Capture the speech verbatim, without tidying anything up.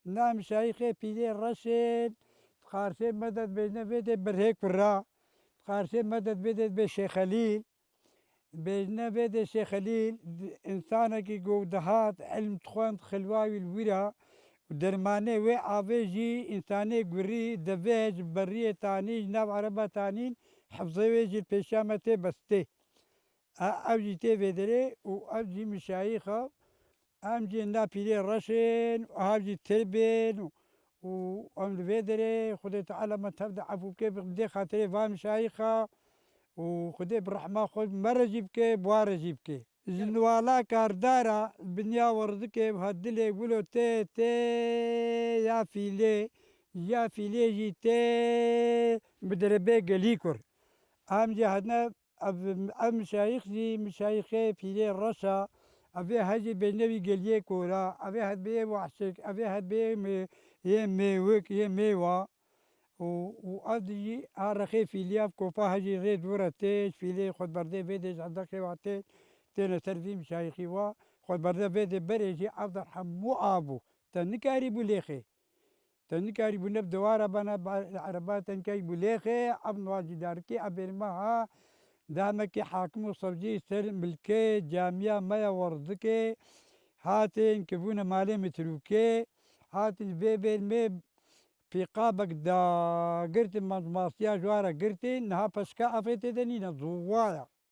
Na mişayîxê pîlê reşên, di qarsê medet bêjne vê dê birhê kura, di qarsê medet vê dê bê Şêxelîl. Bêjne vê dê Şêxelîl, di-, însanekî ku dihat, ilm dixwend, xilwa wî li wî ra, û dermanê wê avê jî însanê gurî, devê ji beriyê tanî, ji nav ereba tanîn, hifzê wê jî li pêşiya me tê bestê. E, ev jî tê vê derê û ev jî mişayîx e. Em jî na pîlê reşên, ev jî tir bên û em li vê derê Xwedê Teala me tev de efû bike, bi dê xatirê van mişayîxa û Xwedê bi rehma xwe me re jî bike, bi wan re jî bike. Ji Newala Kardara, binya Werdikê, ha dilê wilo tê, tê ya fîlê, ya fîlê jî tê bi derebê gelî kur. Em jî hatine Ev, ev mişayîx jî, mişayîxê pîrê reş e. Evê he jî bêjne wî geliyê kora, evê het bêyê wahşik, evê het bêyê mê-, yê mêwik, yê mêwa. Û, û ev di jî a rexê fîliya kopa he jî rê dû re tê, fîlê xwe berdê vê dê ji hedexê wa tê, têne ser vî mişayîxî wa, xwe berdê vê dê berê jî ev der hemû av bû. Te nikarî bû lêxê. Te nikarîbû ne bi dewara bana, ba-, ereba te nikarîbû lêxê, ev niha cî darikê, ev bêrî me ha, demekê hakim û sewcî ser milkê camiya me ya Werdikê, hatin kevûne malê Mitrûkê, hatin vê bêrî me pîqabek dagirtin, mazmasiya ji wan re girtin, niha peşka efê tê de nîne, zuwa ya.